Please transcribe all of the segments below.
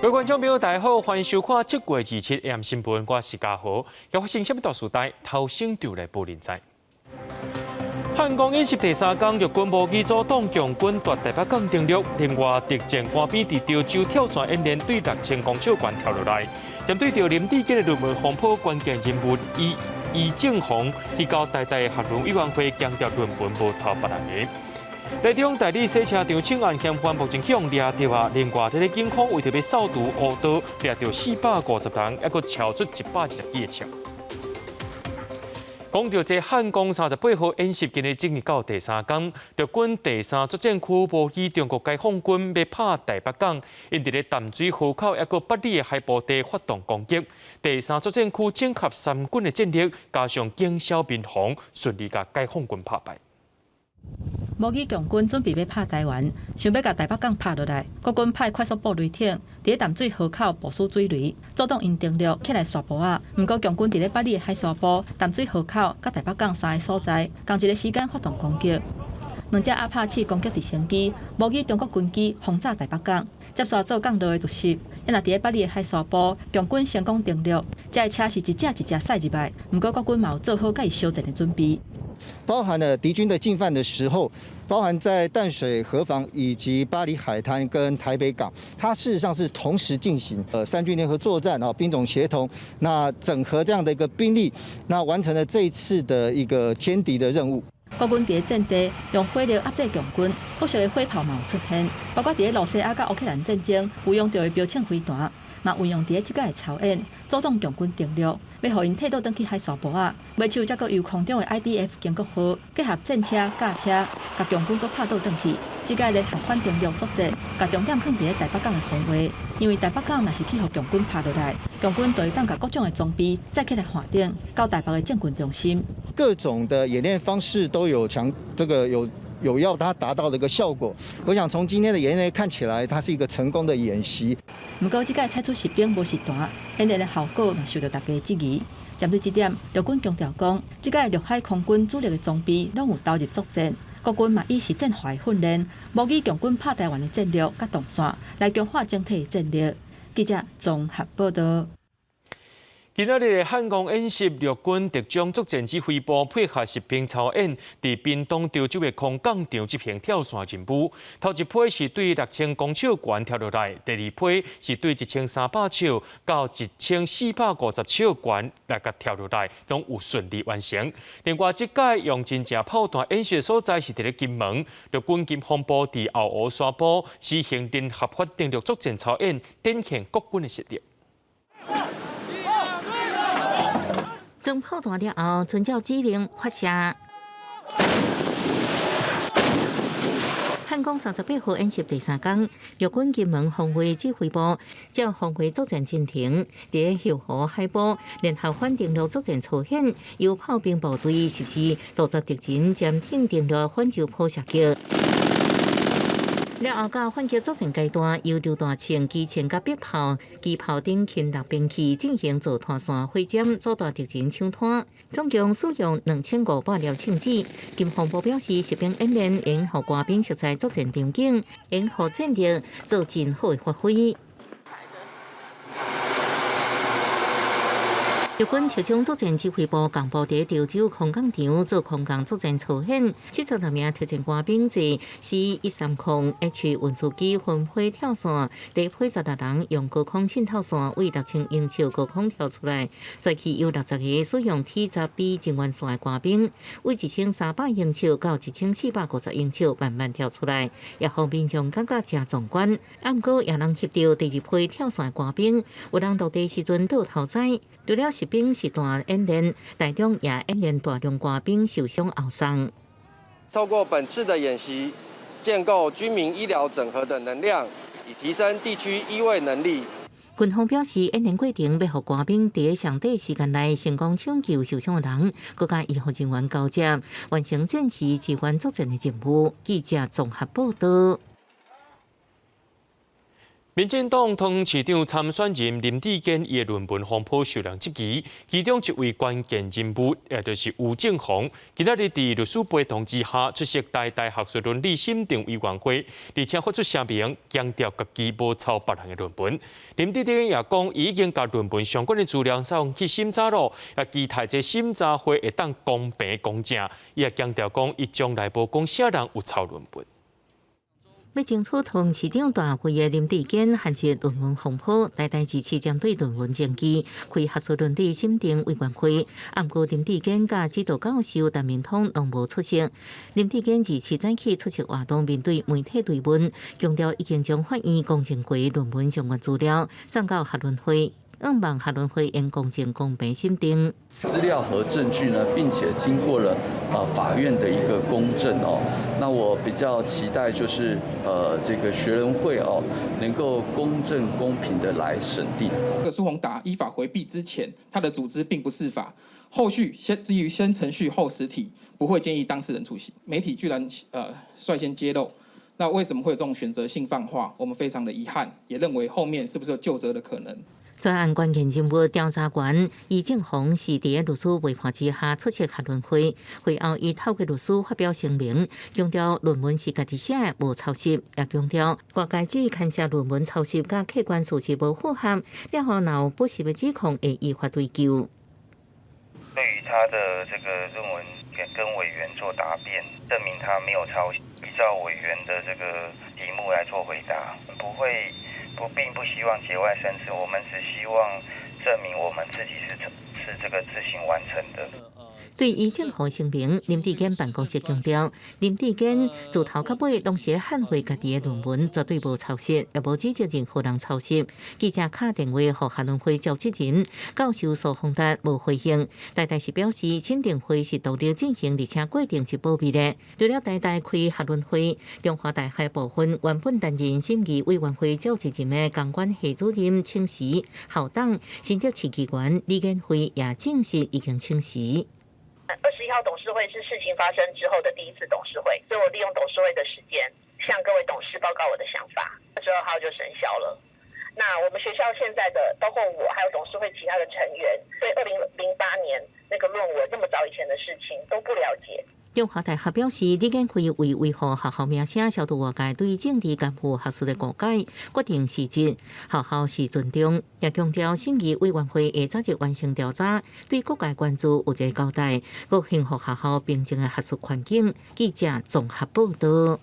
各位觀眾朋友，大家好，歡迎收看7月27 AM 新聞，我是嘉豪。又發生啥物大事代，頭先就來報您知。漢光演習第三天，陸軍模擬阻擋共軍奪台北港登陸。另外，特戰官兵佇潮州跳傘演練，對6000公尺懸跳落來。針對著林智堅的論文風波，關鍵人物伊伊正宏去到台大學倫委員會強調論文無抄別人的。台中大里洗車場槍案嫌犯目前去予掠著啊！另外，這个警方為著欲掃除烏道，掠著450人，猶閣撬出120支的槍。講到這漢光38號演習，今日進行到第三天，陸軍第三作戰區模擬中國解放軍欲拍台北港，𪜶佇咧淡水河口猶閣八里的海埔地發動攻擊。第三作戰區整合三軍的戰力，加上警消民防，順利共解放軍拍敗。模擬共軍準備欲拍台灣，想欲共台北港拍落來，國軍派快速布雷艇佇咧淡水河口部署水雷，阻擋𪜶登陸起來沙埔仔。毋過共軍佇咧八里的海沙埔、淡水河口佮台北港三个所在，仝一个時間發動攻擊。兩隻阿帕契攻擊直升機模擬中國軍機轟炸台北港，接續做降落的突襲。啊若佇咧八里的海沙埔，共軍成功登陸，這的車是一隻一隻駛入來。毋過國軍嘛有做好佮伊相戰的準備。包含了敵軍的進犯的時候，包含在淡水河防以及八里海灘跟台北港，它事實上是同時進行，三軍聯合作戰啊，兵種協同，那整合這樣的一個兵力，那完成了這一次的一個殲敵的任務。國軍佇咧戰地用火力壓制共軍，不少的火炮嘛有出現，包括佇咧露西亞佮烏克蘭戰爭有用著的標槍飛彈，嘛運用佇咧這擺的操演，阻擋共軍登陸，欲予𪜶退倒轉去海沙埔仔。尾手才閣由空中的 IDF 經國號結合戰車、甲車，共共軍閣拍倒轉去。這擺聯合反登陸作戰，共重點放佇咧台北港的防衛，因為台北港若是去予共軍拍落來，共軍就會當共各種的裝備載起來岸頂，到台北的政權中心。各種的演練方式都有強，這個有要它達到的一個效果。我想從今天的演練看起來，它是一個成功的演習。毋過，這擺採取實兵無實彈，演練的效果嘛受著大家質疑。針對這點，陸軍強調講，這擺陸海空軍主力的裝備攏有投入作戰，國軍嘛以實戰化的訓練，模擬共軍拍台灣的戰略佮動線，來強化整體的戰力。記者綜合報道。今仔日的漢光演習，陸軍特種作戰指揮部配合實兵操演，佇屏東潮州的空降場執行跳傘任務。頭一批是對6000公尺懸跳落來，第二批是對1300尺到1450尺懸來共跳落來，攏有順利完成。另外，這擺用真正炮彈演習的所在是佇咧金門，陸軍金峰部佇後湖沙埔實行聯合反登陸作戰操演，展現國軍的實力。裝炮彈了後，遵照指令發射。漢光38號演習第三天，陸軍金門防衛指揮部照防衛作戰進程，佇後湖海埔聯合反登陸作戰操演，由炮兵部隊實施杜絕敵人潛艇登陸反洲炮射擊。了後，到反擊作戰階段，由榴彈槍、機槍佮迫炮、機炮等輕重兵器進行做拖線火箭，阻斷敵人搶灘。總共使用2500粒槍子。金防部表示，實兵演練會予官兵熟悉作戰場景，會予戰力做真好的發揮。陸軍特種作戰指揮部共部佇潮州空降場做空降作戰操演，76名特戰官兵坐 C-130H 運輸機分批跳傘，第一批16人用高空滲透傘對6000英尺高空跳出來，再去有60個使用 T-10B 增援傘的官兵，對1300英尺到1450英尺慢慢跳出來，也予民眾感覺誠壯觀。毋過也人翕著第二批跳傘的官兵，有人落地時陣倒頭栽。除了實兵實彈演練，台中也演練大量官兵受傷後送。透過本次的演習，建構軍民醫療整合的能量，以提升地區醫衛能力。軍方表示，演練過程欲予官兵佇上短時間內成功搶救受傷的人，閣佮醫護人員交接，完成戰時支援作戰的任務。記者綜合報道。民進黨桃園市長參選人林智堅伊的論文風波受人質疑，其中一位關鍵人物，也就是吳政宏，今仔日佇律師陪同之下出席台大學術倫理審定委員會，而且發出聲明，強調家己無抄別人的論文。林智堅也講，已經共論文相關的資料送去審查咯，也期待這審查會會當公平公正。伊也強調講，伊從來無講啥人有抄論文。欲爭取桃園市長大位的林智堅，陷入論文風波，台大27針對論文爭議，開學術倫理審定委員會。毋過林智堅佮指導教授陳明通攏無出席。林智堅27早起出席活動，面對媒體追問，強調已經將法院公證過論文相關資料送到學倫會，向望學倫會用公正公平審定。資料和證據呢，並且經過了法院的一個公證哦。那我比較期待就是這個學倫會哦，能夠公正公平的來審定。蘇宏達依法迴避之前，他的組織並不適法。後續先基於先程序後實體，不會建議當事人出席。媒體居然率先揭露，那為什麼會有這種選擇性放話？我們非常的遺憾，也認為後面是不是有究責的可能？專案關鍵人物調查員余正宏是佇律師陪伴之下出席學倫會，會後伊透過律師發表聲明，強調論文是家己寫，無抄襲，也強調外界指牽涉論文抄襲佮客觀事實無符合，了後若有不實的指控，會依法追究。對於他的這個論文跟委員做答辯，證明他沒有抄襲，依照委員的這個題目來做回答，不會。不，並不希望節外生枝，我們只希望證明我們自己是這個自行完成的。對余正宏聲明，林智堅辦公室強調，林智堅自頭到尾攏是捍衛家己的論文，絕對無抄襲，也無指責任何人抄襲。記者敲電話予學倫會召集人教授蘇宏達無回應。台大是表示，審定會是獨立進行，而且過程是保密的。除了台大開學倫會，中華大學部分原本擔任審議委員會召集人的工管系主任請辭，校董新竹市議員李彦輝也證實已經請辭。 21號董事會是事情發生之後的第一次董事會，所以我利用董事會的時間向各位董事報告我的想法。22號就生效了。那我們學校現在的，包括我還有董事會其他的成員，對2008年那個論文那麼早以前的事情都不了解。中華大學表示，李彦輝為維護學校名聲、消除外界對政治干預學術的誤解，決定辭職。學校是尊重，也強調審議委員會會早日完成調查，對各界關注有一個交代，閣恢復學校平靜的學術環境。記者綜合報道。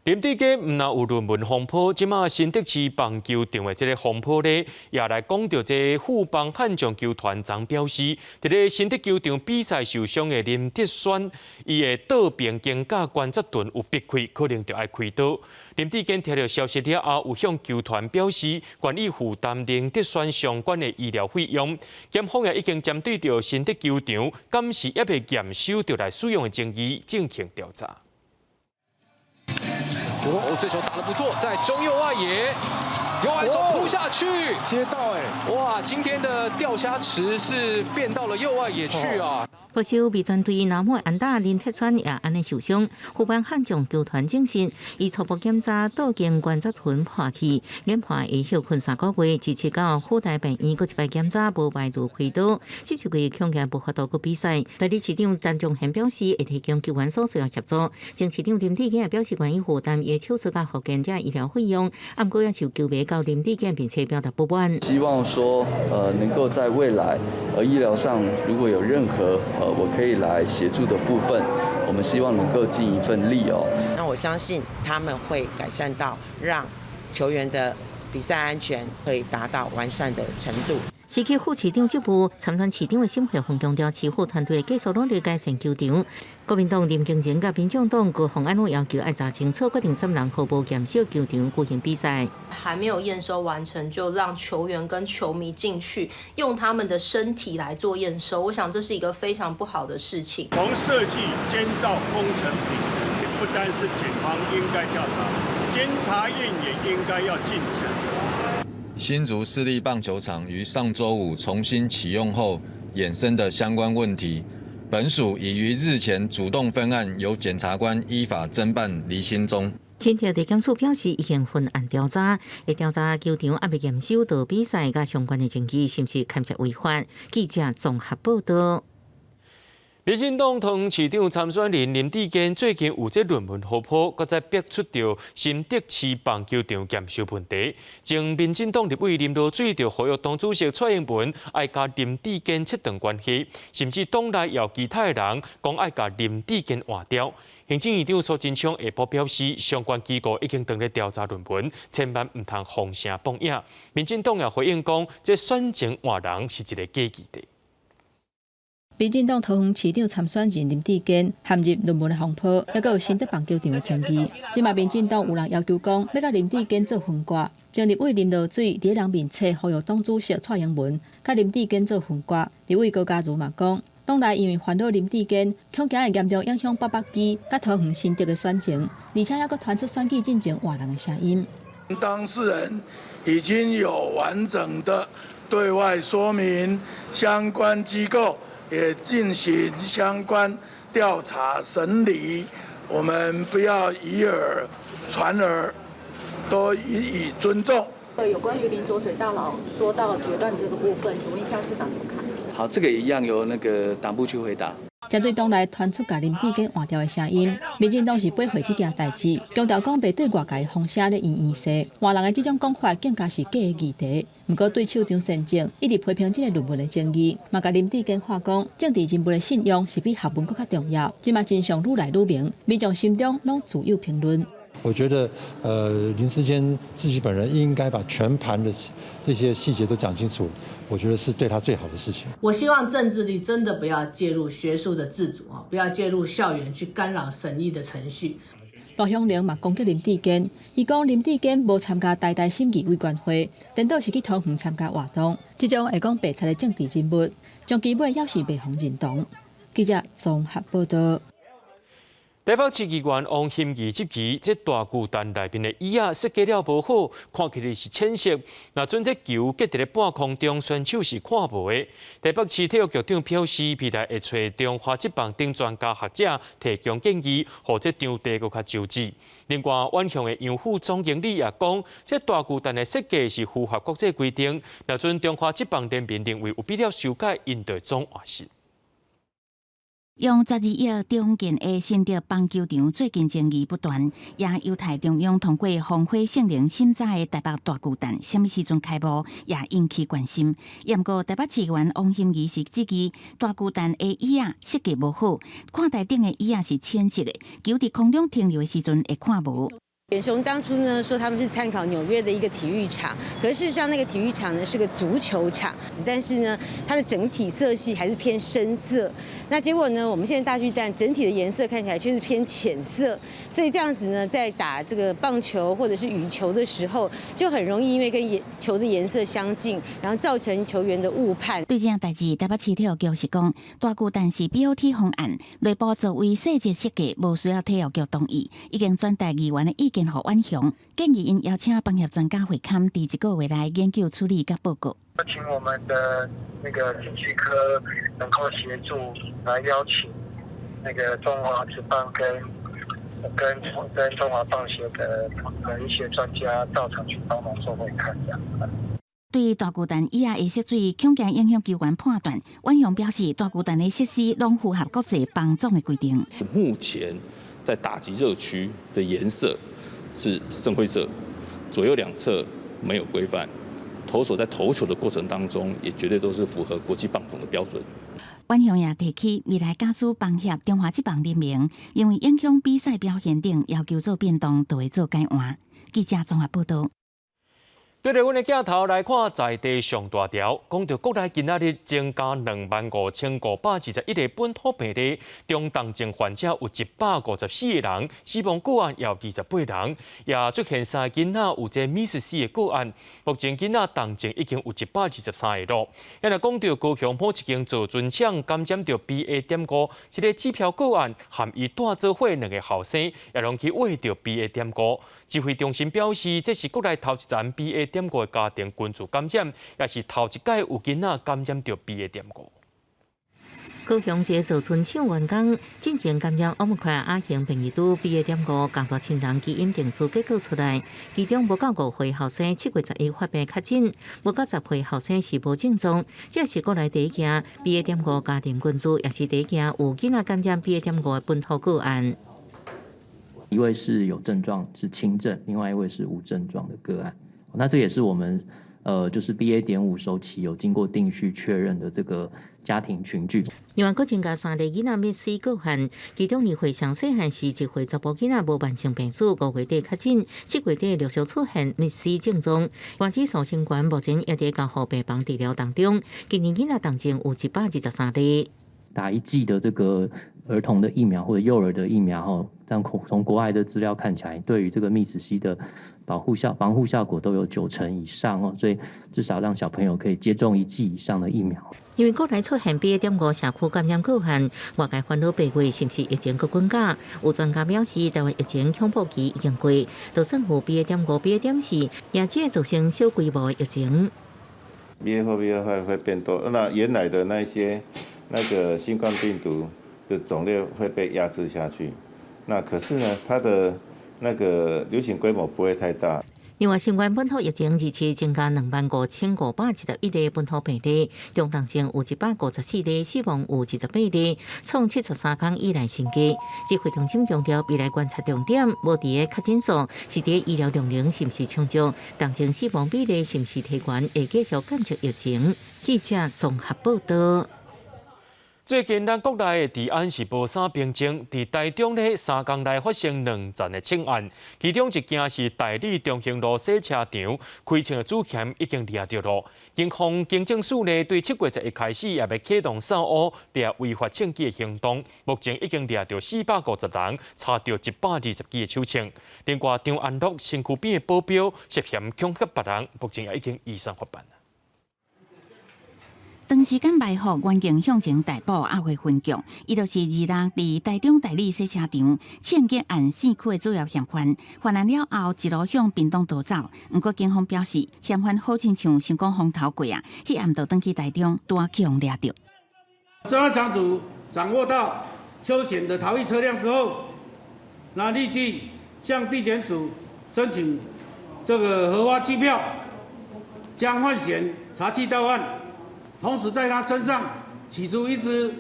林智堅毋但有論文風波，這馬新竹市棒球場的這个風波咧，也來講著這富邦悍將球團昨表示，佇咧新竹球場比賽受傷的林哲瑄，伊的倒邊肩胛關節盾有剝開，可能著愛開刀。林智堅聽著消息了後，有向球團表示願意負擔林哲瑄相關的醫療費用。檢方也已經針對著新竹球場，敢是猶未驗收著來使用的爭議進行調查。哦，這球打得不錯，在中右外野，右外手撲下去，接到哎，哇，今天的釣蝦池是變到了右外野去啊。不少味全隊南滿安打林哲瑄也按呢受傷，富邦悍將球團證實，伊初步檢查倒肩關節唇破去，研判會歇睏3個月，27到輔大病院閣一擺檢查無排除開刀，這一季恐驚無法度閣比賽。代理市長陳忠賢表示，會提供球員所需要協助。前市長林智堅也表示願意負擔伊手術佮復健這醫療費用，毋過也受球迷到林智堅面前表達不滿。希望說，能夠在未來，醫療上如果有任何我可以來協助的部分，我們希望能夠盡一份力哦。那我相信他們會改善到讓球員的比賽安全可以達到完善的程度。失去副市長職務，參選市長的沈慧虹強調，市府團隊繼續努力改善球場。國民黨林敬仁佮民眾黨高虹安攏要求愛查清楚，決定啥人毫無驗收球場舉行比賽。還沒有驗收完成，就讓球員跟球迷進去，用他們的身體來做驗收，我想這是一個非常不好的事情。從設計、建造、工程品質，不單是檢方應該調查，監察院也應該要盡職責。新竹市立棒球場於上週五重新啟用後衍生的相關問題，本署已於日前主動分案，由檢察官依法偵辦釐清中。新竹地檢署表示，已經分案調查，會調查球場猶未驗收的比賽佮相關的證據是毋是牽涉違法。記者綜合報道。民進黨桃園市長參選人林智堅最近有這論文風波，閣再逼出著新竹市棒球場驗收問題。前民進黨立委林濁水就呼籲黨主席蔡英文愛佮林智堅切斷關係，甚至黨內有其他的人講愛共林智堅換掉。行政院長蘇貞昌下晡表示，相關機構已經正咧調查論文，千萬毋通風聲放影。民進黨也回應講，這選前換人是一个假議題。民進黨桃園市長參選人林智堅陷入論文的風波，猶閣有新竹棒球場的爭議。這馬民進黨有人要求講，欲佮林智堅做分割。前立委林濁水佇人面冊呼籲黨主席蔡英文佮林智堅做分割。立委高嘉瑜嘛講，黨內因為煩惱林智堅，恐驚會嚴重影響北北基佮桃園新竹的選情，而且猶閣傳出選舉進前換人的聲音。當事人已經有完整的對外說明，相關機構也進行相關調查審理，我們不要以訛傳訛，都予以尊重。有關於林濁水大老說到決斷這個部分，請問一下市長怎麼看？好，這個一樣由那個黨部去回答。針對黨內傳出共林智堅換掉的聲音，民進黨是駁回這件代誌，強調講袂對外界風聲咧揶揄說，換人的這種講法更加是假的議題。毋過對手張善政一直批評這个論文的爭議，嘛共林智堅話講，政治人物的信用是比學問閣較重要。這馬真相愈來愈明，民眾心中攏自有評論。我覺得，林智堅自己本人應該把全盤的這些細節都講清楚，我覺得是對他最好的事情。我希望政治力真的不要介入學術的自主啊，不要介入校園去干擾審議的程序。羅香林嘛攻擊林智堅，伊講林智堅無參加台大審議委員會，顛倒是去桃園參加活動，這種會講白賊的政治人物，終其尾猶是袂予認同。記者綜合報道。台北市議員王欣怡質疑，這大巨蛋內面的椅仔設計了無好，看起來是淺色。若準這球結佇咧半空中，選手是看無的。台北市體育局長表示，未來會揣中華職棒等專家學者提供建議，予這場地閣較周至。另外，遠雄的楊副總經理也講，這大巨蛋的設計是符合國際規定。若準中華職棒聯盟認為有必要修改，𪜶就總換新。用12億重建的新竹棒球場最近爭議不斷，也有待中央通過防火性能審查的台北大巨蛋，啥物時陣開幕也引起關心。毋過台北市議員王欣怡是質疑大巨蛋的椅仔設計無好，看台頂的椅仔是淺色的，球佇空中停留的時陣會看無。遠雄當初呢說他們是參考紐約的一個體育場，可是事實上那個體育場呢是個足球場，但是呢它的整體色系還是偏深色。那結果呢，我們現在大巨蛋整體的顏色看起來卻是偏淺色，所以這樣子呢，在打這個棒球或者是羽球的時候，就很容易因為跟球的顏色相近，然後造成球員的誤判。對這件代誌，台北市體育局是講，大巨蛋是 BOT 方案，內部座位細節設計無需要體育局同意，已經轉達議員的意見予遠雄，建議𪜶邀請棒協專家會勘，佇一個月內研究處理佮報告。請我們的那個經濟科能夠協助來邀請那個中華職棒跟中華棒協的一些專家到場去幫忙做會勘，這樣。對大巨蛋椅仔的色水，恐驚影響球員判斷。遠雄表示，大巨蛋的設施攏符合國際棒總的規定。目前在打擊熱區的顏色是深灰色，左右兩側沒有規範。投手在投球的過程當中，也絕對都是符合國際棒總的標準。遠雄也提起，未來假使棒協中華職棒聯盟因為影響比賽表現等，要求做變動，就會做改換。記者綜合報道。對著阮的鏡頭來看，在地上大條，講著國內今仔日增加25,521個本土病例，中重症患者有154個人，死亡個案也有28人，也出現三个囡仔有這MIS-C的個案。目前囡仔重症已經有123個咯。若講著高雄某一間造船廠感染著 BA.5，這个指標個案含伊帶做伙兩个後生，也攏去驗著 BA.5。指揮中心表示，這是國內頭一層 BA.5的家庭群聚感染，也是頭一擺有囡仔感染著 BA.5。高雄一个造船廠員工進前感染 Omicron 亞型變異株 BA.5，仝大親人基因定序結果出來，其中無夠5歲後生7月11發病確診，無夠10歲後生是無症狀。這是國內第一件 BA.5 家庭群聚，也是第一件有囡仔感染 BA.5 的本土個案。一位是有症狀是輕症，另外一位是無症狀的個案。那這也是我們就是 BA.5首起有經過定序確認的這個家庭群聚。另外，閣增加三例囡仔瀕死個案，其中二歲上細漢是1歲查埔囡仔無慢性病史，5月底確診，7月底陸續出現瀕死症狀。患者數升懸，目前也佇加護病房治療當中。今年囡仔重症有123例。打一劑的這個兒童的疫苗或者幼兒的疫苗，吼，這樣從國外的資料看起來，對於這個瀕死 C 的保護效防護效果都有9成以上哦，所以至少讓小朋友可以接種一劑以上的疫苗。因為國內出現 BA.5社區感染個案，外界煩惱8月是毋是疫情閣滾加？有專家表示，台灣疫情恐怖期已經過，就算有 BA.5、BA.4，也只會造成小規模的疫情。 BA4、BA5會變多，那原來的那些那個新冠病毒的種類會被壓制下去。那可是呢，它的那個流行規模不會太大。另外，新冠本土疫情二期增加25,571例本土病例，中重症有154例，死亡有28例，創73工以來新低。指揮中心強調，未來觀察重點無佇个確診數，是佇醫療量能是毋是充足，重症死亡比例是毋是提懸，會繼續監測疫情。記者綜合報道。最近，咱國內的治安是無啥平靜。佇台中咧，3工內發生兩件的槍案，其中一件是大里中興路洗車場開槍的主嫌已經掠著囉。警方警政署呢，對7月11開始也欲啟動掃烏掠違法槍支的行動，目前已經掠著450人，查著120支的手槍。另外，張安樂身軀邊的保鏢涉嫌恐嚇別人，目前也已經移送法辦。長時間埋伏，原警向前逮捕阿會分局，伊就是26佇台中大里洗車場槍擊案四區的主要嫌犯。犯案了後，一路向屏東逃走。毋過警方表示，嫌犯好親像想講風頭過啊，彼暗就轉去台中，拄仔去予掠著。偵案小組掌握到邱顯的逃逸車輛之後，那立即向地檢署申請這個核發機票，將犯嫌查緝到案。同時在他身上取出一支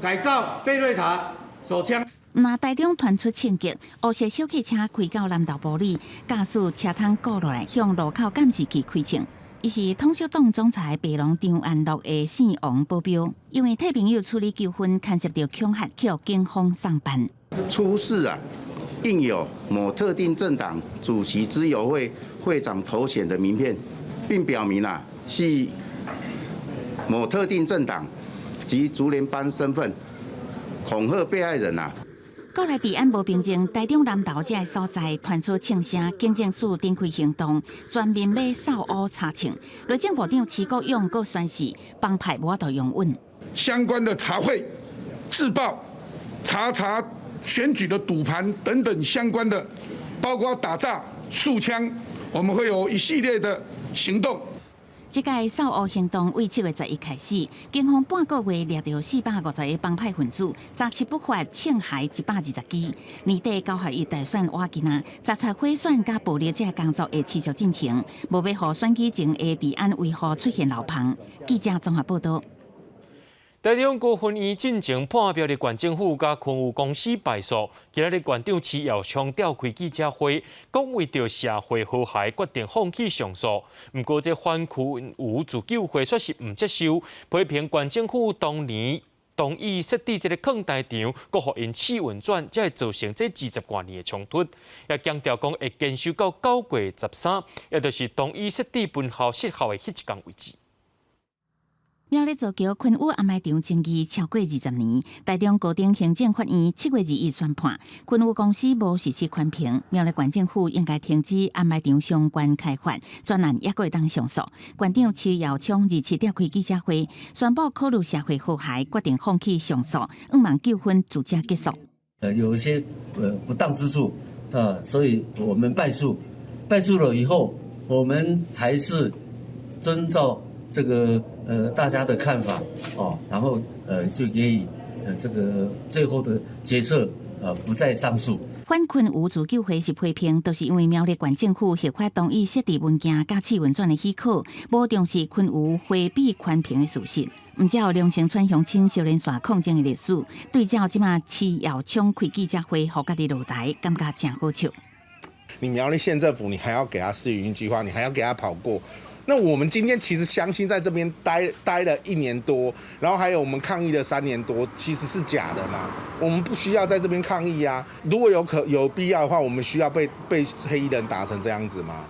改造貝瑞塔手槍。若台中傳出槍擊，烏色小客車開到南投埔里，駕駛車窗過落來，向路口監視器開槍。伊是統促黨總裁白龍張安樂的姓王保鏢，因為替朋友處理糾紛，牽涉著恐嚇，予警方送辦。出示啊，印有某特定政黨主席之友會會長頭銜的名片，並表明啊係某特定政黨及竹聯班身份，恐嚇被害人啊！國內治安無平靜，台中南投這个所在傳出槍聲，警政署展開行動，全面欲掃烏查槍。內政部長徐國勇閣宣示，幫派無法度容忍。相關的查賄、自爆、查查選舉的賭盤等等相關的，包括打詐、數槍，我們會有一系列的行動。這屆掃烏行動為7月11開始，警方半個月掠著450個幫派分子，查緝不法槍械120支。年底9合1大選倚近啊，查查賄選佮暴力這个工作會持續進行，無欲予選舉前的治安維護出現漏縫。記者綜合報道。台中高分院進前判苗栗縣政府佮昆宇公司敗訴，今仔日縣長徐耀昌召開記者會，講為著社會和諧，決定放棄上訴。毋過這反昆宇自救會卻是毋接受，批評縣政府當年同意設置這個礦台場，閣予𪜶試運轉，才會造成這20外年的衝突。也強調講會堅守到9月13，也就是同意設置分校失效的彼一工為止。苗栗造橋昆宇掩埋場爭議超過20年，台中高等行政法院7月21宣判，昆宇公司無實施環評，苗栗縣政府應該停止掩埋場相關開發，專案猶閣會當上訴。縣長徐耀昌27召開記者會，宣布考慮社會和諧，決定放棄上訴，向望糾紛就這結束。有一些不當之處啊，所以我們敗訴，敗訴了以後，我們還是遵照這個大家的看法哦，然後就給予這個最後的決策不再上訴。反昆有自救會是批評，都是因為苗栗縣政府核發同意設置文件佮試運轉的許可，無重視昆有迴避環評的事實。毋照龍生村鄉親燒連線抗爭的歷史，對照這馬市耀昌開記者會，予家己落台，感覺誠好笑。你苗栗縣政府，你還要給他試營運計劃，你還要給他跑過。那我們今天其實鄉親在這邊待了一年多，然後還有我們抗議了3年多，其實是假的嘛？我們不需要在這邊抗議啊！如果有必要的話，我們需要被黑衣人打成這樣子嗎？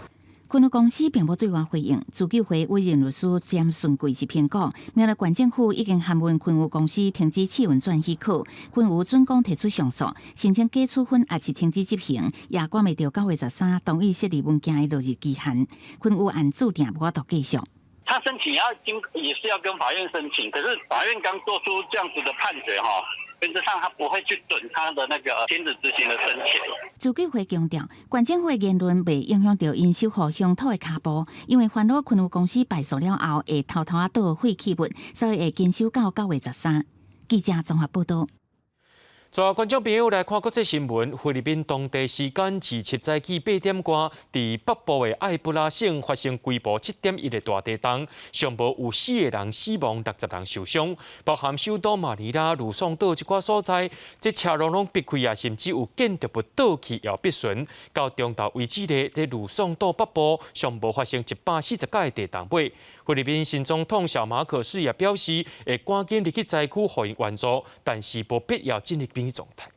昆有公司並無對外回應。自救會委任律師詹順貴是評估，苗栗縣政府已經函文昆有公司停止試運轉許可，昆有準講提出上訴，申請解處分抑是停止執行，也趕袂著9月13同意設置文件的落日期限。昆有案注定無法度繼續。他申請要經也是要跟法院申請，可是法院剛做出這樣子的判決，哈。原則上，他不會去准他的那個停止執行的申請。自救會強調，縣政府的言論袂影響著𪜶守護鄉土的跤步，因為煩惱昆有公司敗訴了後，會偷偷仔倒廢棄物，所以會堅守到9月13。記者綜合報道。帶觀眾朋友來看國際新聞，菲律賓當地時間27早起8點外，佇北部的艾布拉省發生規模7.1的大地動，上無有四個人死亡，60人受傷，包含首都馬尼拉、呂宋島這寡所在，這車路攏閉開啊，甚至有建築物倒去予逼損。到中晝為止咧，佇呂宋島北部上無發生140個地動尾。菲律賓新總統小馬可仕也表示，會趕緊入去災區予𪜶援助，但是無必要進入緊急狀態。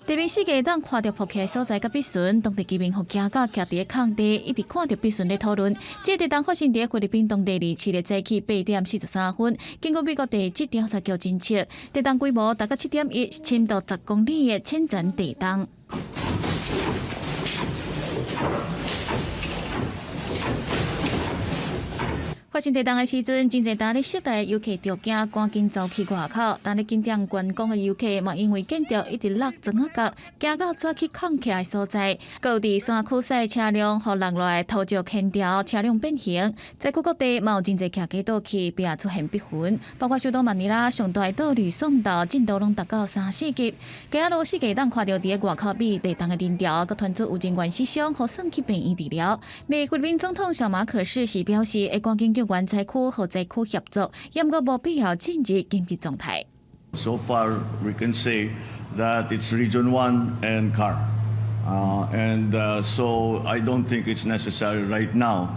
地面四界當看著瀑起的所在佮筆順，當地居民予驚甲徛佇咧空地，一直看著筆順咧討論。這地動發生佇菲律賓當地27日早起8點43分，根據美國地質調查局偵測，地動規模達到7.1，深度10公里的淺層地動。發生地動的時陣，真濟儽咧室內遊客就驚，趕緊走去外口。但咧景點觀光的遊客嘛，因為建築一直落磚仔角，驚到走去空起來所在。閣有佇山區駛車輛，予落落來土石牽掉，車輛變形。災區各地嘛有真濟徛家倒去，並出現逼痕。包括首都馬尼拉上大島呂宋島，震度攏達到三四級。街仔路四界當看著佇咧外口比地動的人潮，閣傳出有人員死傷，予送去病院治療。菲律賓總統小馬可仕是表示，會趕緊救援災區予災區協助，毋過無必要進入緊急狀態。 So far, we can say that it's Region 1 and CAR. And so I don't think it's necessary right now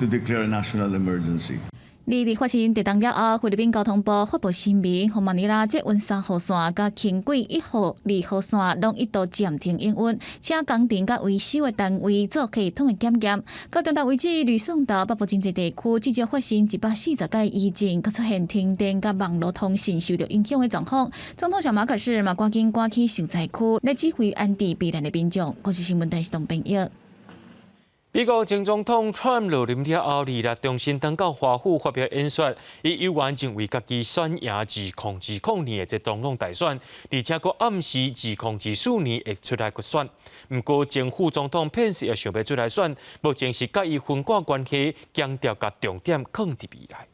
to declare a national emergency. 二日發生地動了後，菲律賓交通部發布聲明，予馬尼拉捷運3號線佮輕軌1號、2號線攏一度暫停營運，請工程佮維修的單位做系統的檢驗。到中晝為止，呂宋島北部真濟地區至少發生140個餘震，閣出現停電佮網路通訊受著影響的狀況。總統小馬可仕嘛趕緊趕去受災區，來指揮安置避難的民眾。國視新聞台是東編譯。美國前總統川普落任了後，2日重新轉到華府發表演說，伊猶原認為家己選贏2020年的這總統大選，而且閣暗示2024年會出來閣選。毋過前副總統彭斯也想欲出來選，目前是佮伊分割關係，強調共重點囥佇未來。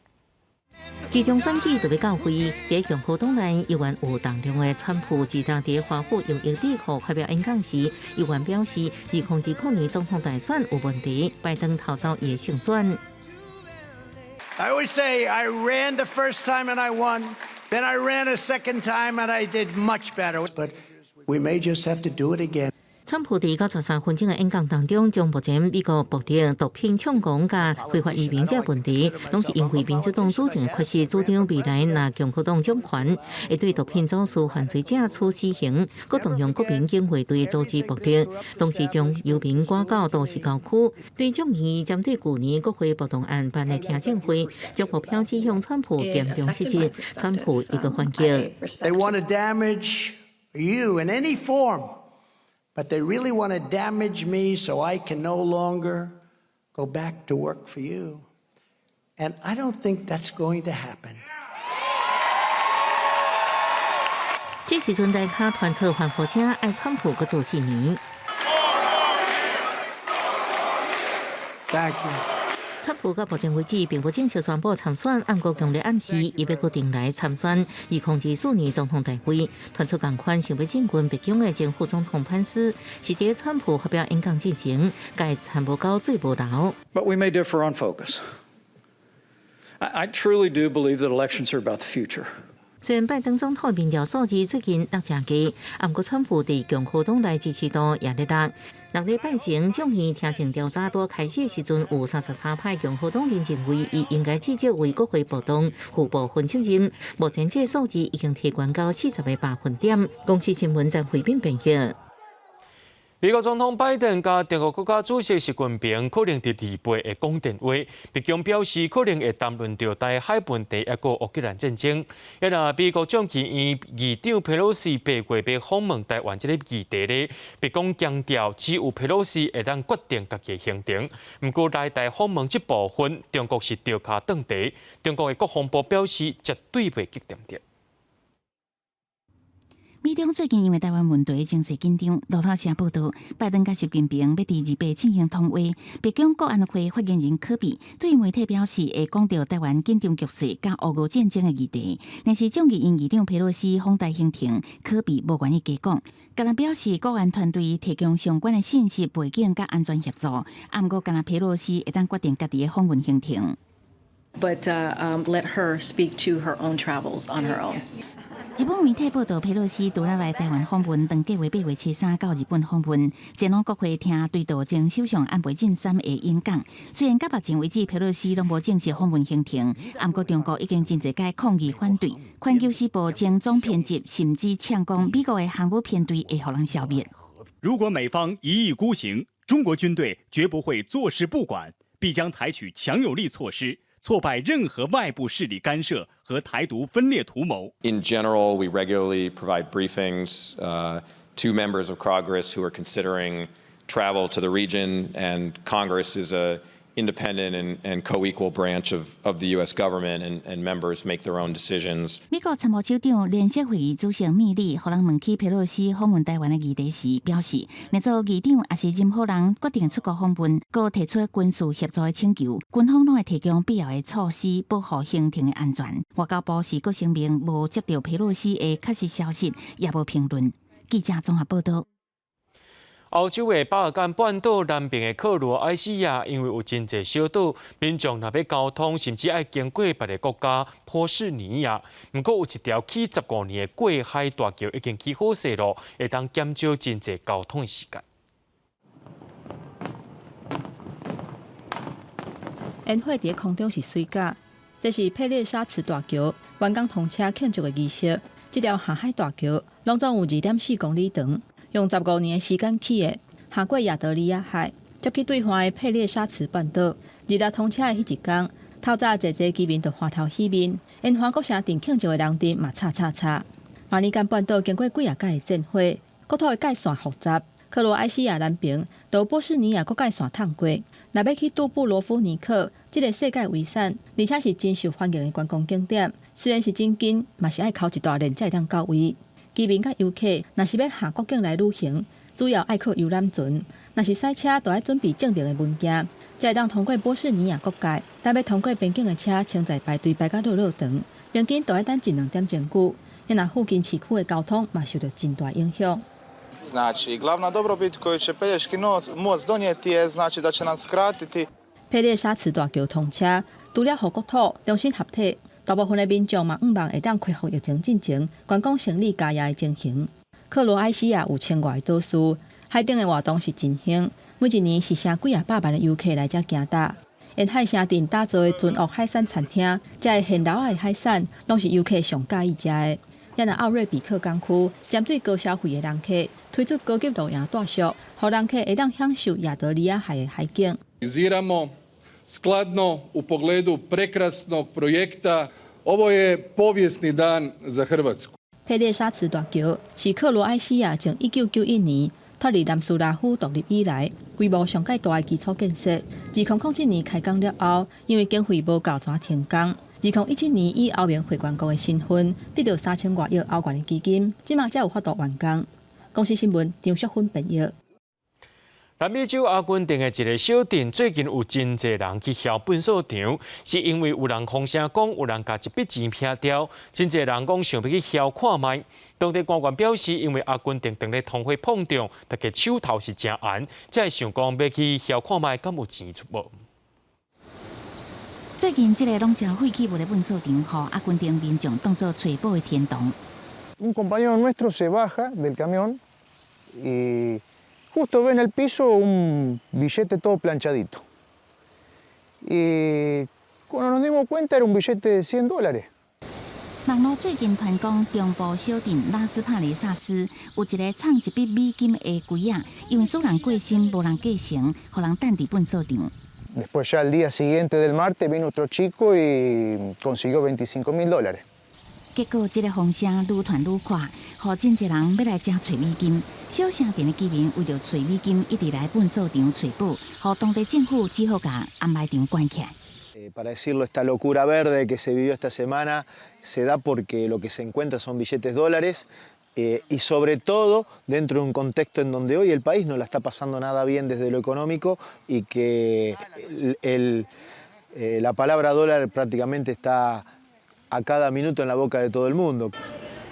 期中選舉就欲到位，佇共和黨內猶原有動量的川普，自當佇華府英國智庫發表演講時，猶原表示，2020年總統大選有問題，拜登偷走伊的勝選。 I always say I ran the first time and I won, then I ran a second time and I did much better. But we may just have to do it again. 川普佇93分鐘的演講當中，將目前美國暴力、毒品猖狂佮非法移民這問題，攏是因為民主黨主政的缺失，主張未來若共和黨掌權，會對毒品走私犯罪者處死刑，閣動用國民警衛隊阻止暴力，同時將遊民趕到都市郊區。對眾議院針對舊年國會暴動案辦的聽證會，將目標指向川普嚴重失職，川普一個反擊。 They want to damage you in any form. But they really want to damage me so I can no longer go back to work for you. And I don't think that's going to happen. 這時陣台跤傳出歡呼聲，愛川普閣做4年。 Thank you. 川普到目前為止並無正式宣布參選，毋過強烈暗示伊欲閣轉來參選2024年總統大位。傳出仝款想欲進軍白宮的前副總統潘斯，是佇川普發表演講之前，共參謀到最無留。 But we may differ on focus. I truly do believe that elections are about the future. 雖然拜登總統民調數字最近落誠低，毋過川普佇共和黨內支持度也咧落。六禮拜前眾議聽證調查拄開始的時陣，有33%共和黨人認為伊應該至少為國會暴動負部分責任。目前這個數字已經提懸到40個百分點。公視新聞陳慧敏編譯。美國總統拜登佮中國國家主席習近平可能佇禮拜會講電話，白宮表示可能會談論著台海問題，抑閣烏克蘭戰爭。啊若美國眾議院議長佩洛西八月欲訪問台灣這个議題咧，白宮強調只有佩洛西會當決定家己的行程。毋過來台訪問這部分，中國是著跤斷蹄。中國的國防部表示絕對袂激恬恬。美中最近因為台灣問題情勢緊張，路透社報道，拜登佮習近平欲佇禮拜進行通話。白宮國安會發言人柯比對媒體表示，會講著台灣緊張局勢佮烏俄戰爭的議題。但是眾議院議長佩洛西訪台行程，柯比無願意加講。敢若表示國安團隊提供相關的信息背景佮安全協助，毋過敢若佩洛西會當決定家己的訪問行程。 But let her speak to her own travels on her own. 日本媒體報道，佩洛西除了來台灣訪問，當計劃8月23到日本訪問，前往國會聽追悼前首相安倍晉三的演講。雖然到目前為止，佩洛西攏無正式訪問行程，毋過中國已經真濟擺抗議反對。環球時報前總編輯甚至嗆講，美國的航母編隊會予人消滅。如果美方一意孤行，中國軍隊絕不會坐視不管，必將採取強有力措施，挫敗任何外部勢力干涉和台獨分裂圖謀。 In general, we regularly provide briefings to members of Congress who are considering travel to the region, and Congress is a independent and co-equal branch of the U.S. government, and members make their own decisions. 美國參謀首長聯席會議主席米利，予人問起佩洛西訪問台灣的議題時，表示，若做議長抑是任何人決定出國訪問，閣提出軍事協助的請求，軍方攏會提供必要的措施保護行程的安全。外交部是閣聲明無接到佩洛西的確實消息，也無評論。記者綜合報道。歐洲的巴爾幹半島南邊的克羅埃西亞，因為有真濟小島，民眾若欲交通，甚至愛經過別个國家波士尼亞。毋過有一條起15年的過海大橋已經起好勢囉，會當減少真濟交通的時間。煙火佇空中是媠甲，這是佩列沙茨大橋完工通車慶祝的儀式。這條下海大橋攏總有2.4公里長。用15年的時間起的，橫過亞得里亞海，接去對岸的佩列沙茨半島。二六通車的彼一工，透早濟濟居民就歡頭喜面，沿環國城鎮慶祝的人陣嘛吵吵吵。馬尼干半島經過幾若擺的戰火，國土的界線複雜。克羅埃西亞南邊到波斯尼亞國界線淌過，若欲去杜布羅夫尼克，這个世界遺產，而且是真受歡迎的觀光景點。雖然是真近，嘛是愛剾一大輪才會當到位。居民佮遊客，若是欲下國境來旅行，主要愛靠遊覽船；若是駛車，就愛準備證明的文件，才會當通過波斯尼亞國界。但欲通過邊境的車，穿在排隊排甲落落長，平均都愛等一兩點鐘久。若附近市區的交通嘛受著真大影響。 Znači, glavna dobrobit koju će Pelješki most donijeti je znači da će nam skratiti。佩列沙茨大橋通車，除了予國土重新合體。大部分的民眾嘛，向望會當恢復疫情進前觀光生理加業的情形。克羅埃西亞有千外個島嶼，海頂的活動是真興，每一年是成幾仔百萬的遊客來遮行搭。沿海城鎮打造的船屋海產餐廳，遮的現撈的海產，攏是遊客上佮意食的。也若奧瑞比克港區針對高消費的人客，推出高級露營住宿，予人客會當享受亞得里亞海的海景。 Skladno u pogledu prekrasnog projekta. Ovo je povijesni dan za Hrvatsku. 佩列沙茨大橋是克羅埃西亞從1991年脫離南斯拉夫獨立以來，規模上蓋大的基礎建設。2007年開工了後，因為經費無夠，才停工。2017年以歐盟會員國的身份得著3000外億歐元的基金，這馬才有法度完工。公視新聞張淑芬編譯。南美洲阿根廷的一個小鎮最近有真濟人去囂糞埽場，是因為有人風聲講有人共一筆錢撇掉，真濟人講想欲去囂看覓。當地官員表示，因為阿根廷當咧通貨膨脹，大家手頭是誠絚，才會想講欲去囂看覓，敢有錢出無？最近這個攏誠廢棄物的糞埽場，予阿根廷民眾當做揣寶的天堂。 Un compañero nuestro se baja del camión y justo ve en el piso un billete todo planchadito. Y cuando nos dimos cuenta era un billete de 100 dólares. 網路最近傳講中部小鎮拉斯帕雷薩斯有一个藏一筆美金的櫃仔，因為主人過身無人繼承，予人擲佇糞埽場。 Después ya al día siguiente del martes vino otro chico y consiguió 25 mil dólares. 結果，這个風聲愈傳愈闊，予真濟人欲來遮揣美金。小城鎮的居民為著揣美金，一直來糞埽場揣寶，予當地政府只好共掩埋場關起來。 Para decirlo, esta locura verde que se vivió esta semana se da porque lo que se encuentra son billetes dólares y sobre todo dentro de un contexto en donde hoy el país no la está pasando nada bien desde lo económico y que la palabra dólar prácticamente está a cada minuto en la boca de todo el mundo.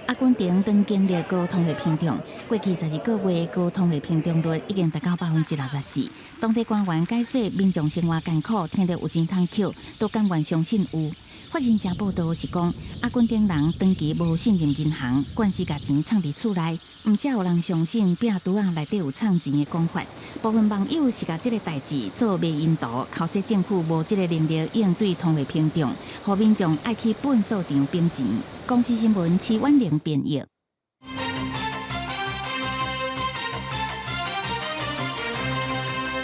阿根廷當經歷高通貨膨脹，過去12個月高通貨膨脹率已經達到64%。當地官員解說，民眾生活艱苦，聽著有錢通抾，都甘願相信有。法新社報道是講，阿根廷人長期無信任銀行，慣勢共錢藏佇厝內，毋才有人相信壁櫥仔內底有藏錢的講法。部分網友是共這个代誌做迷因圖，剾洗政府無這个能力應對通貨膨脹，予民眾愛去糞埽場反錢。公視新聞徐婉玲編譯。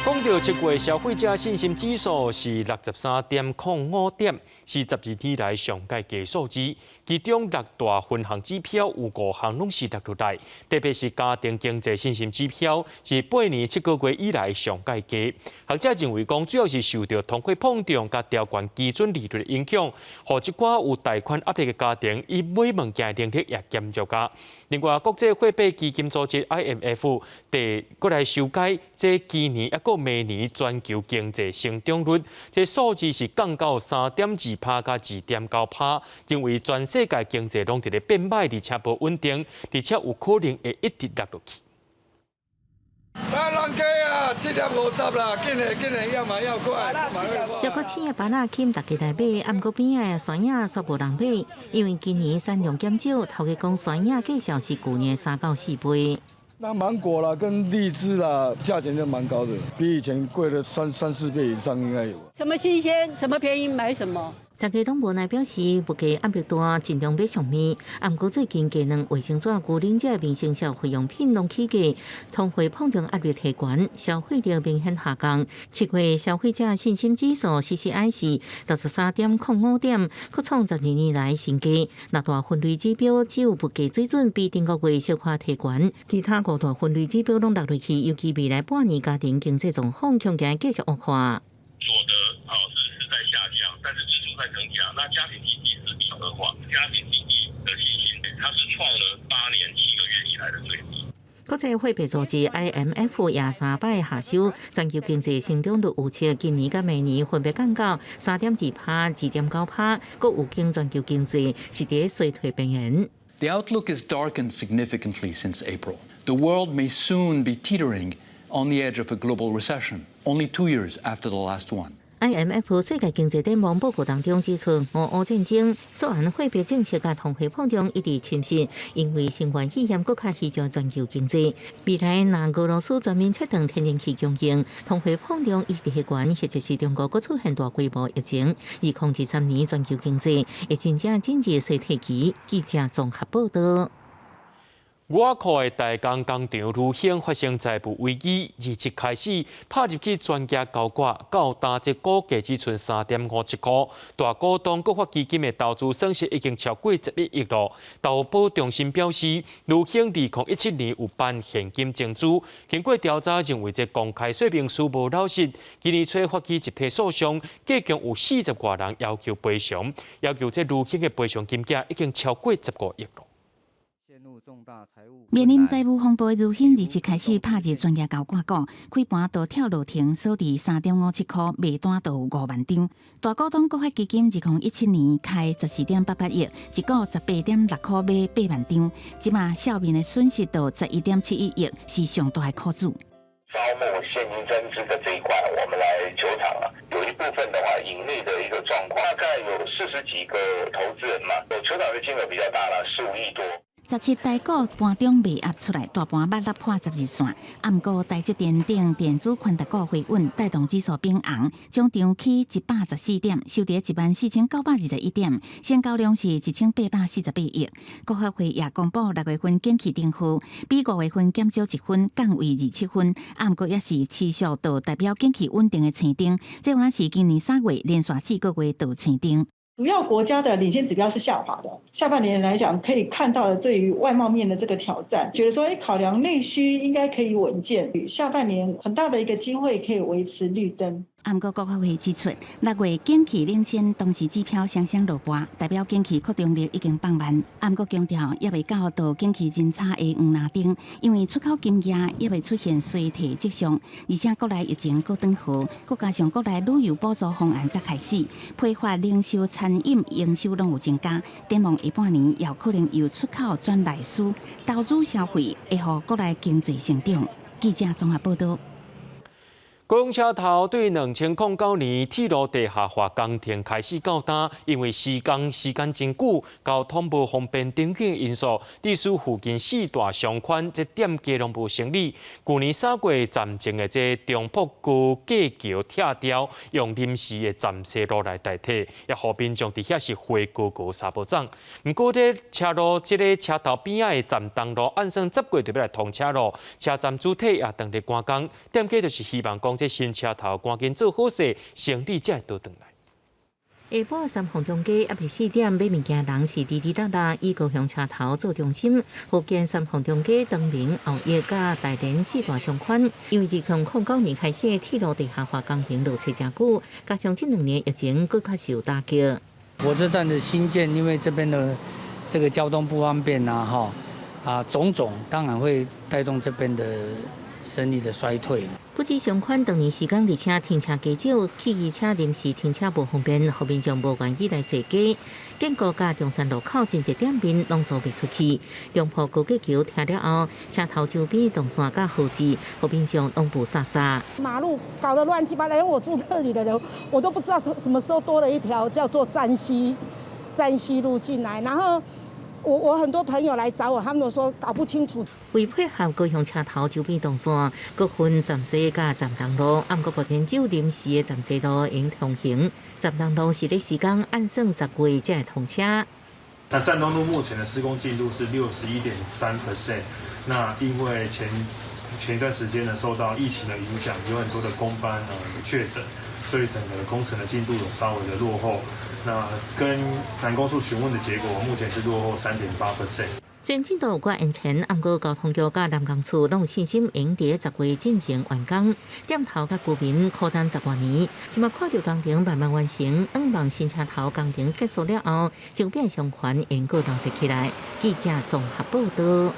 講到7月消費者信心指數是63.05點，是12年來上蓋低數字。其中六大分項指標有五項攏是落落來，特別是家庭經濟信心指標是8年7個月以來上蓋低。學者認為講，主要是受著通貨膨脹佮調懸基準利率的影響，予一寡有貸款壓力的家庭，伊買物件能力也減弱啊。另外，國際貨幣基金組織 IMF 第閣來修改這今年抑閣明年全球經濟成長率，這數字是降到3.2趴佮2.9趴，認為全世界經濟攏佇咧變歹，而且無穩定，而且有可能會一直落落去。啊，人家啊，7點50啦，緊嘞緊嘞，要買要快。小可鮮的芭樂吸引大家來買，啊，毋過邊仔的山野煞無人買，因為今年產量減少，頭家講山野價數是舊年3到4倍。那芒果啦，跟荔枝啦，價錢就蠻高的，比以前貴了三四倍以上應該有。什麼新鮮，什麼便宜買什麼。大家攏無奈表示，物價壓力大，盡量買俗物。啊，毋過最近雞卵、衛生紙、牛奶這民生消費用品攏起價，通貨膨脹壓力提懸，消費力明顯下降。7月消費者信心指數 CCI 是63.05點，閣創12年來新低。六大分類指標只有物價水準比頂個月小可提懸，其他五大分類指標攏落落去，尤其未來半年家庭經濟狀況恐驚繼續惡化。所得啊是在下降，但是支出在增加。那家庭經濟是惡化，家庭經濟的信心，它是創了8年7個月以來的最低。國際貨幣組織 IMF 也三擺下修全球經濟成長率預測，今年佮明年分別降到3.2趴、2.9趴，閣預警全球經濟是佇衰退邊緣。 The outlook has darkened significantly since April. The world may soon be teetering on the edge of a global recession, only 2 years after the last one. IMF 世界經濟展望報告當中指出，俄烏戰爭、縮緊貨幣政策佮通貨膨脹一直侵蝕，因為新冠肺炎閣較稀少全球經濟。未來若俄羅斯全面切斷天然氣供應，通貨膨脹一直提懸，或者是中國閣出現大規模疫情，2023年全球經濟會真正進入衰退期。記者綜合報道。外口的大江工廠如興發生債務危機，27開始拍入去全額交割，到今這股價只賰3.57箍。大股東國發基金的投資損失已經超過11億咯。投保中心表示，如興2017年有辦現金增資，經過調查認為這公開說明書無老實。今年初發起集體訴訟，計共有40外人要求賠償，要求這如興的賠償金額已經超過15億咯。面臨財務風暴的如興，27開始拍入專業高掛股，開盤就跳落停，鎖佇3.57箍，賣單就有5萬張。大股東國發基金2017年開14.88億，一股18.6箍買8萬張，這馬數面的損失到11.71億，是上大的苦主。招募現金增資的這一塊，我們來球場啊，有一部分的話，盈利的一個狀況，大概有40幾個投資人嘛，球場的金額比較大啦，15億多。 17台股盤中賣壓出來，大盤捌落破10日線。啊，毋過台積電等電子權值股回穩，帶動指數變紅，終場起114點，收佇14,921點，成交量是1848億。國發會也公布6月份景氣燈號，比5月份減少1分，降為27分。啊，毋過也是持續到代表景氣穩定的青燈。這原來是今年3月連續4個月都青燈。主要國家的領先指標是下滑的，下半年來講可以看到的對於外貿面的這個挑戰，覺得說，考量內需應該可以穩健，下半年很大的一個機會可以維持綠燈。啊，毋過國發會指出，6月景氣領先同時指標雙雙落盤，代表景氣擴張力已經放慢。啊，毋過強調，猶未到到景氣真差的黃藍燈，因為出口金額猶未出現衰退跡象，而且國內疫情閣轉好，閣加上國內旅遊補助方案才開始，批發、零售、餐飲營收攏有增加，展望下半年有可能由出口轉內需，投資消費會予國內經濟成長。記者綜合報道。高雄車頭對2009年鐵路地下化工程開始到今，因為施工時間真久，交通無方便等等因素，致使附近四大商圈這店家攏無生理。舊年3月暫停的這中埔高架橋拆掉，用臨時的站西路來代替，也予民眾佇遐是花高高三步走。毋過這車路這个車頭邊仔的站東路，按算10月就欲來通車囉，車站主體也當咧趕工，店家就是希望講這新車頭趕緊做好勢，生意才會倒轉來。下晡三鳳中街抑未4點買物件人是哩哩啦啦，以高雄車頭做中心，福建三鳳中街、長明、後翼佮大連四大商圈，因為2009年開始鐵路地下化工程落車誠久，加上這2年疫情閣較受打擊。火車站的興建，因為這邊的這個交通不方便啊，哈啊種種，當然會帶動這邊的生意的衰退。不止商圈，當年時間，而且停車加少，汽機車臨時停車無方便，予民眾無願意來踅街。建國佮中山路口真濟店面攏租袂出去。中埔高架橋拆了後，車頭周邊動線佮號誌，予民眾攏霧煞煞。馬路搞得亂七八糟，連我住這裡的人，我都不知道什麼時候多了一條叫做站西路進來，然後我很多朋友來找我，他們都說搞不清楚。為配合高雄車頭周邊動線，閣分站西佮站東路，毋過目前只有臨時的站西路會通行。站東路是咧時間按算10月才會通車。那站東路目前的施工進度是61.3%。那因為前一段時間呢，受到疫情的影響，有很多的工班呢確診，所以整個工程的進度有稍微的落後。那跟南工處詢問的結果，目前是落後3.8%。雖然進度有寡延遲，毋過交通局佮南工處攏有信心，會佇10月進前完工。店頭佮居民苦等10外年，這馬看著工程慢慢完成，向望新車頭工程結束了後，周邊商圈會閣熱鬧起來。記者綜合報道。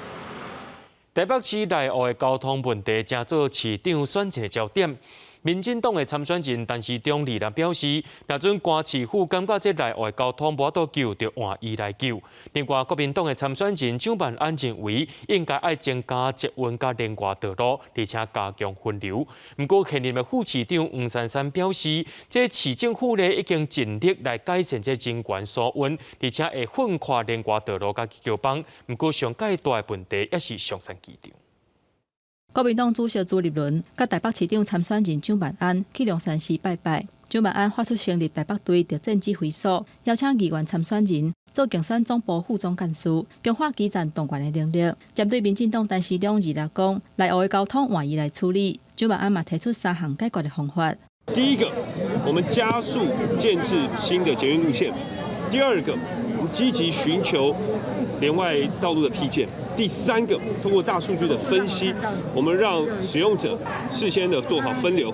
台北市內湖的交通問題，成做市長選戰的焦點。民進黨的參選人陳時中二日表示，若準關市府感覺這內湖的交通無法度救，就換伊來救。另外，國民黨的參選人蔣萬安認為，應該愛增加捷運佮聯外道路，而且加強分流。毋過，現任的副市長黃珊珊表示，這市政府呢已經盡力來改善這人員疏運，而且會分跨聯外道路佮橋枋。毋過，上蓋大的問題抑是松山機場。國民黨主席朱立倫佮台北市長參選人蔣萬安去龍山寺拜拜。蔣萬安發出成立台北隊特戰指揮所，邀請議員參選人做競選總部副總幹事，強化基層動員的能力。針對民進黨陳時中二日講，內湖的交通換伊來處理，蔣萬安嘛提出三項解決的方法。第一個，我們加速建置新的捷運路線；第二個，我們積極尋求聯外道路的闢建。第三個，通過大數據的分析，我們讓使用者事先的做好分流。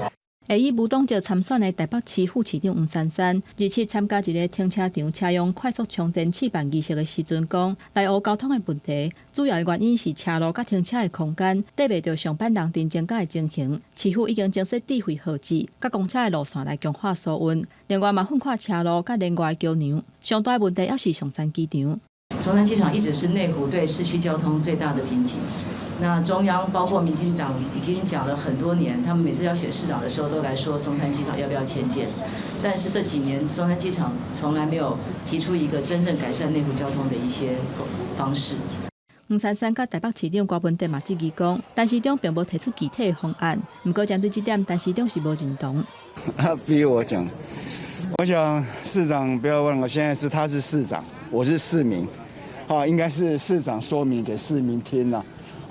會以無黨籍參選的台北市副市長黃珊珊，日前參加一个停車場車用快速充電試辦儀式的時陣，講內湖交通的問題，主要的原因是車路佮停車的空間綴袂著上班人陣增加的情形。市府已經增設智慧號誌，佮公車的路線來強化疏運，另外嘛訓闊車路佮連外橋梁。上大問題猶是松山機場。松山機場一直是內湖對市區交通最大的瓶頸。那中央包括民進黨已經講了很多年，他們每次要選市長的時候都來說松山機場要不要遷建，但是這幾年松山機場從來沒有提出一個真正改善內湖交通的一些方式。黃珊珊佮台北市長柯文哲嘛質疑講，陳時中並無提出具體的方案，毋過針對這點，陳時中是無認同。他逼我講，我想市長不要忘了，現在是他是市長，我是市民，啊，應該是市長說明給市民聽啦。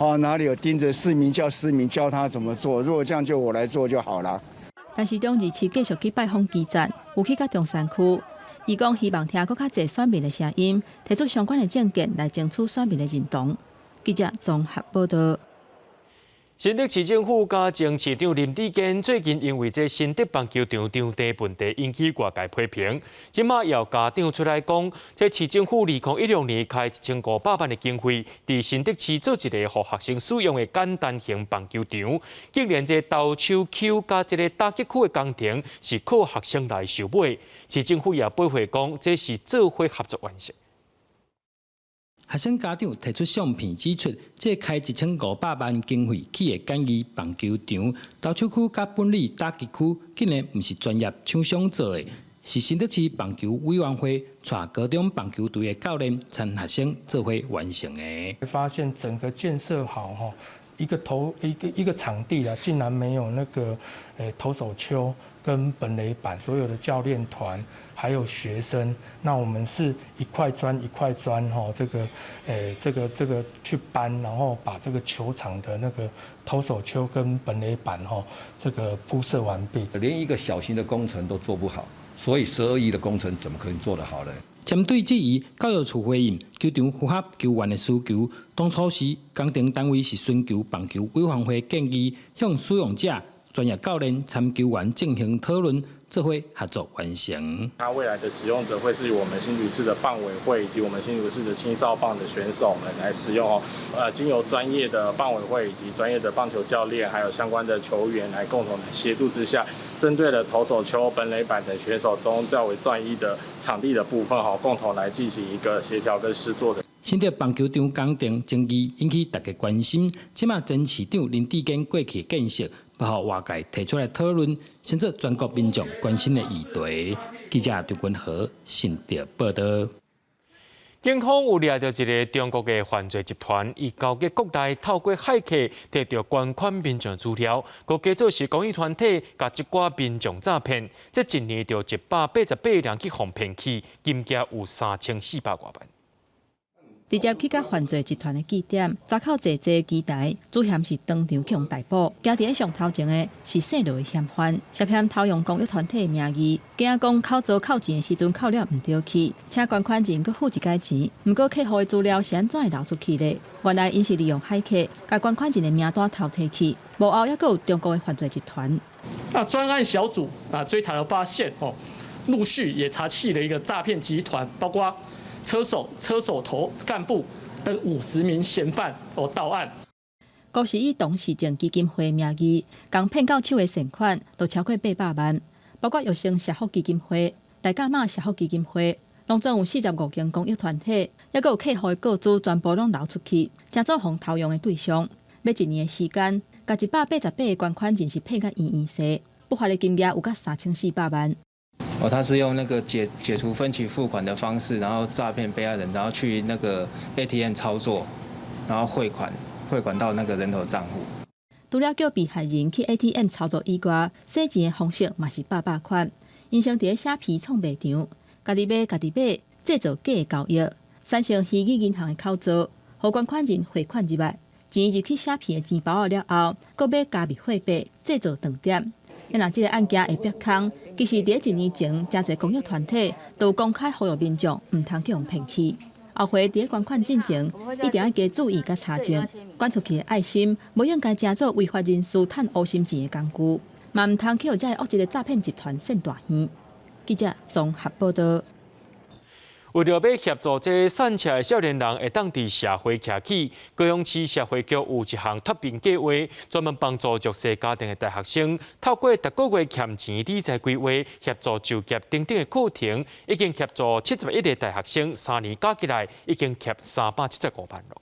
哦，哪裡有盯着市民叫市民教他怎麼做？如果這樣就我來做就好了。陳時中二七繼續去拜訪基層，有去到中山區，伊講希望聽閣較濟選民的聲音，提出相關的政見來爭取選民的認同。記者綜合報道。新竹市政府佮前市長林智堅最近因為這新竹棒球場場地問題引起外界批評，這馬由家長出來講，這市政府2016年開1500萬的經費，佇新竹市做一個予學生使用的簡單型棒球場，竟然這投手丘佮這个打擊區的工程是靠學生來收買，市政府也駁回講，這是做伙合作完成。學生家長提出相片，指出這開1500萬經費起的簡易棒球場，投手區佮本壘打擊區，竟然毋是專業廠商做的，是新竹市棒球委員會帶高中棒球隊的教練摻學生做伙完成的。發現整個建設好吼，一個投一個一個場地啊，竟然沒有那個投手丘跟本壘板，所有的教練團還有學生，那我們是一塊磚一塊磚哈，這個去搬，然後把這個球場的那個投手丘跟本壘板哈，這個鋪設完畢。連一個小型的工程都做不好，所以12億的工程怎麼可能做得好呢？針對質疑，教育處回應，球場符合球員的需求。當初時工程單位是尋求棒球委員會建議，向使用者、專業教練參球員進行討論，做伙合作完成。他未來的使用者會是我們新竹市的棒委會以及我們新竹市的青少棒的選手們來使用哦。經由專業的棒委會以及專業的棒球教練，還有相關的球員來共同協助之下，針對了投手丘、本壘板等選手中較為專一的場地的部分，哈，共同來進行一個協調跟施作的。新竹棒球場工程爭議引起大家關心，這馬前市長林智堅過去建設，予外界提出來討論，成做全國民眾關心的議題。記者張君和新竹報道。警方有掠著一个中國的犯罪集團，伊勾結國內透過駭客提著捐款民眾資料，閣假做是公益團體，共這寡民眾詐騙。這一年就188人去予騙去，金額有3400外萬。直接去共犯罪集團的據點，閘口濟濟機台，主嫌是當場去予逮捕。行佇咧上頭前的是姓羅的嫌犯，涉嫌偷用公益團體的名義，驚講扣租扣錢的時陣扣了毋著去，請捐款人閣付一擺錢。毋過客戶的資料是按怎會流出去的？原來𪜶是利用駭客，共捐款人的名單偷提去，幕後猶閣有中國的犯罪集團。那專案小組啊追查的發現，哦，陸續也查緝了一個詐騙集團，包括車手、車手頭幹部等50名嫌犯哦到案。閣是以董事長基金會名義，共騙到手的善款都超過800萬，包括育成社福基金會、大甲媽社福基金會，攏總有45間公益團體，猶閣有客戶的個資全部攏流出去，成做予偷用的對象。欲一年的時間，共188個捐款人是騙甲圓圓勢，不法的金額有甲3400萬。哦，他是用那個解除分期付款的方式，然後詐騙被害人，然後去那個 ATM 操作，然後匯款，匯款到那個人頭賬戶。除了叫被害人去 ATM 操作以外，洗錢的方式嘛是百百款。𪜶先佇咧蝦皮創賣場，家己買家己買，製造假的交易，產生虛擬銀行的口座，予捐款人匯款入來，錢入去蝦皮的錢包了後，閣買加密貨幣，製造斷點。若這个案件會煏空，其實佇一年前，誠濟公益團體都公開呼籲民眾毋通去予騙去。後回佇咧捐款進前，一定愛加注意佮查證，捐出去的愛心，無應該成做違法人士趁烏心錢的工具。嘛毋通去予遮个惡質的詐騙集團騙大耳。記者綜合報道。為著欲協助這散赤的少年人會當佇社會徛起，高雄市社會局有一項脫貧計劃，專門幫助弱勢家庭的大學生，透過逐個月欠錢理財規劃，協助就業等等的課程，已經協助71個大學生，3年加起來已經欠375萬囉。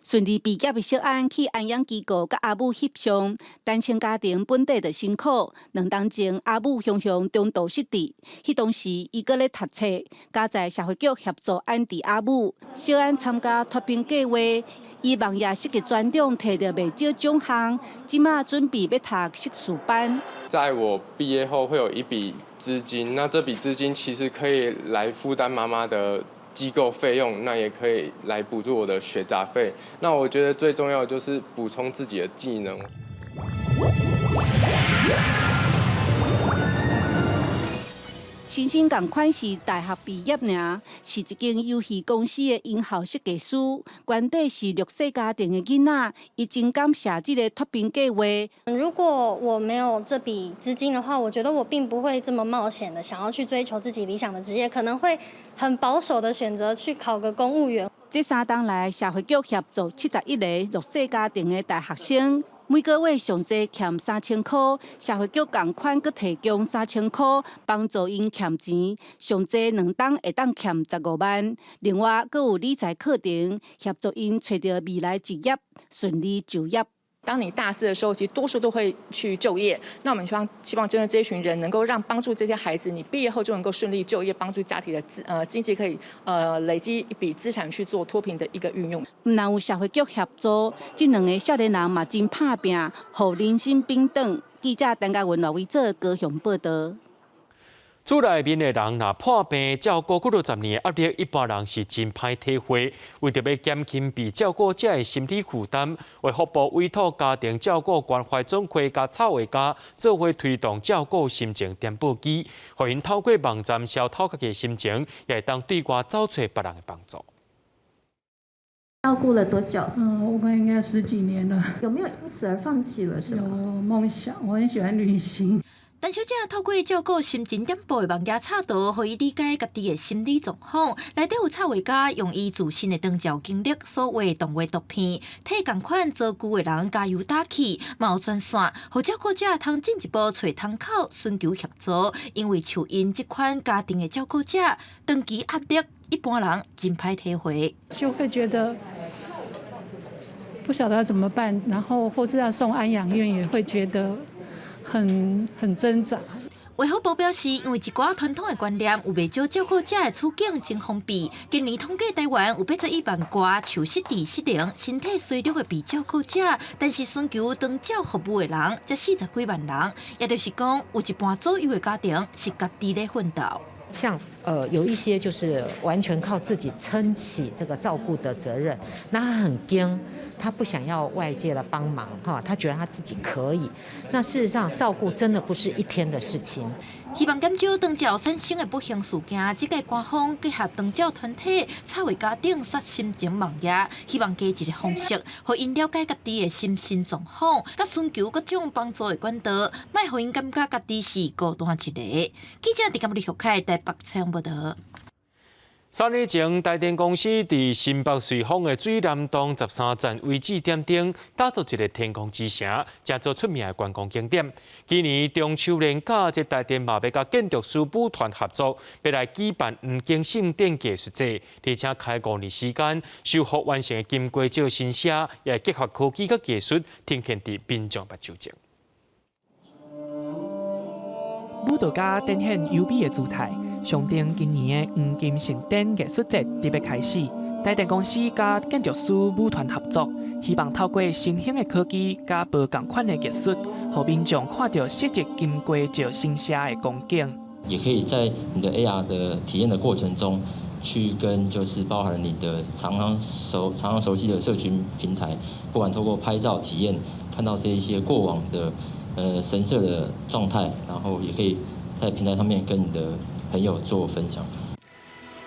順利畢業的小安去安養機構佮阿母翕相，單親家庭本底就辛苦。2冬前阿母雄雄中度失智，彼當時伊閣咧讀冊，佳哉社會局協助安置阿母。小安參加脫貧計劃，伊網頁設計專長提著袂少獎項，這馬準備欲讀碩士班。在我畢業後會有一筆資金，那這筆資金其實可以來負擔媽媽的機構費用，那也可以來補助我的學雜費。那我覺得最重要的就是補充自己的技能。先生仝款是大學畢業爾，是一間遊戲公司的音效設計師。原底是弱勢家庭的囡仔，伊真感謝這個脫貧計劃。如果我沒有這筆資金的話，我覺得我並不會這麼冒險的想要去追求自己理想的職業，可能會很保守的選擇去考個公務員。這3冬來，社會局協助71個弱勢家庭的大學生。每個月上濟欠3000箍，社會局仝款閣提供3000箍幫助𪜶欠錢，上濟2冬會當欠15萬。另外，閣有理財課程協助𪜶揣著未來職業，順利就業。當你大四的時候，其實多數都會去就業。那我們希望針對這一群人，能夠讓幫助這些孩子，你畢業後就能夠順利就業，幫助家庭的經濟可以累積一筆資產去做脫貧的一個運用。毋但有社會局協助，這兩个少年人嘛真拍拚，予人生平等。記者陳嘉文、羅維哲高雄報道。厝內面的人若破病，照顧幾落十年的壓力，一般人是真歹體會。為著欲減輕被照顧者的心理負擔，衛福部委託家庭照顧關懷總會佮插畫家做伙推動照顧心情點播機，予𪜶透過網站消透家己的心情，也會當對外走揣別人的幫助。照顧了多久？嗯，我應該十幾年了。有沒有因此而放棄了？是嗎？有夢想，我很喜歡旅行。陳小姐透過照顧心情點播的網頁插圖，予伊理解家己的心理狀況。內底有插畫家用伊自身的長照經歷所畫動畫圖片，替仝款遭遇的人加油打氣，嘛有專線，予照顧者通進一步揣窗口尋求協助。因為像𪜶這款家庭的照顧者，長期壓力，一般人真歹體會。就會覺得不曉得要怎麼辦，然後或是要送安養院，也會覺得很掙扎。衛福部表示，因為一寡傳統的觀念，有袂少照顧者的處境真封閉。今年統計台灣有81萬外受失智、失能、身體衰弱的被照顧者，但是尋求長照服務的人才40幾萬人，也就是講，有一半左右的家庭是家己咧奮鬥。像有一些就是完全靠自己撐起這個照顧的責任，那他很驚，他不想要外界的幫忙，哈，他覺得他自己可以。那事實上，照顧真的不是一天的事情。希望減少長照產生的不幸事件，這屆官方結合長照團體、插畫家等設心情網頁，希望加一个方式，予𪜶了解家己的心身狀況，佮尋求各種幫助的管道，莫予𪜶感覺家己是孤單一个。記者佇金立凱台北採訪報道。3年前，台電公司佇新北瑞芳的水湳洞13站位置點燈，打造一个天空之城，成做出名的觀光景點。今年中秋連假，這台電嘛欲佮建築師舞團合作，欲來舉辦黃金盛典藝術節，而且開5年時間，修復完成的金瓜石神社，也會結合科技佮藝術，呈現佇民眾目睭前。舞蹈家展現優美的姿態，象徵今年的黃金盛典藝術節特別開始。台電公司佮建築師舞團合作，希望透過新興的科技佮無仝款的藝術，予民眾看著昔日金瓜石神社的光景。也可以在你的 AR 的體驗的過程中，去跟就是包含你的常常熟悉的社群平台，不管透過拍照體驗，看到這一些過往的神社的狀態，然後也可以在平台上面跟你的朋友做分享。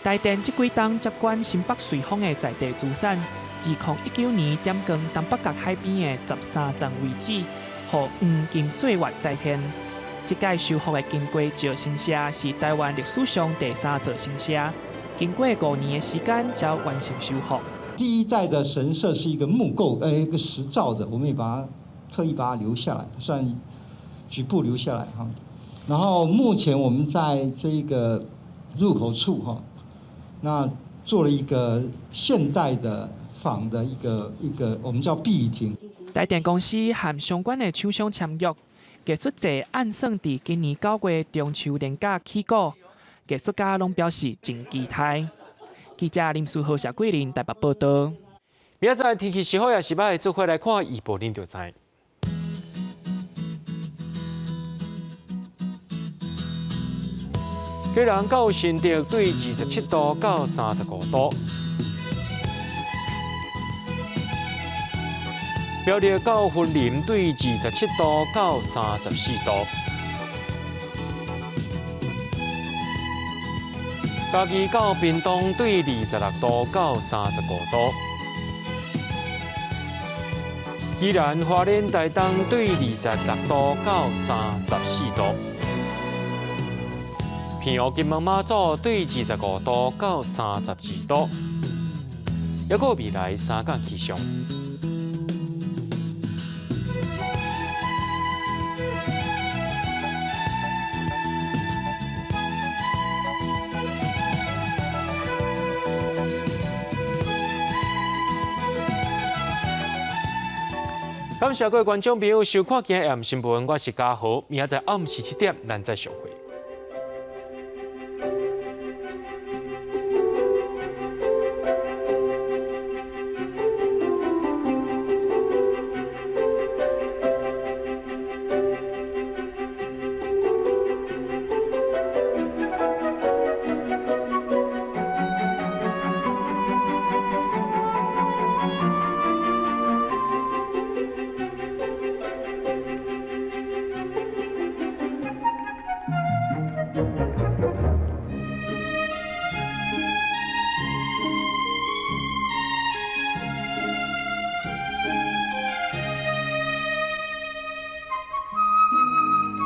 台電這幾冬接管新北瑞芳的在地資產，2019年點光東北角海邊的13站位置，予予黃金歲月再現。這屆修復的金瓜石神社是臺灣歷史上第三座神社，經過5年的時間才完成修復。第一代的神社是一個木構，一個石造的，我們也把它特意把它留下來，算局部留下來哈。然後目前我們在這個入口處哈，那做了一個現代的仿的一個，我們叫避雨亭。台電公司和相關的廠商簽約，藝術節按算佇今年9月中秋連假起鼓，藝術家攏表示真期待。記者林書豪、謝桂林台北報導。明仔載天氣是好抑是䆀，做伙來看預報，恁就知。基隆到新竹對27度到35度，苗栗到雲林對27度到34度，嘉義到屏東對26度到35度，宜蘭花蓮台東對26度到34度。澎湖金門馬祖對25度到32度，抑閣未來三天氣象。感謝各位觀眾朋友收看今日暗新聞，我是嘉豪，明仔載暗時7點，咱再相會。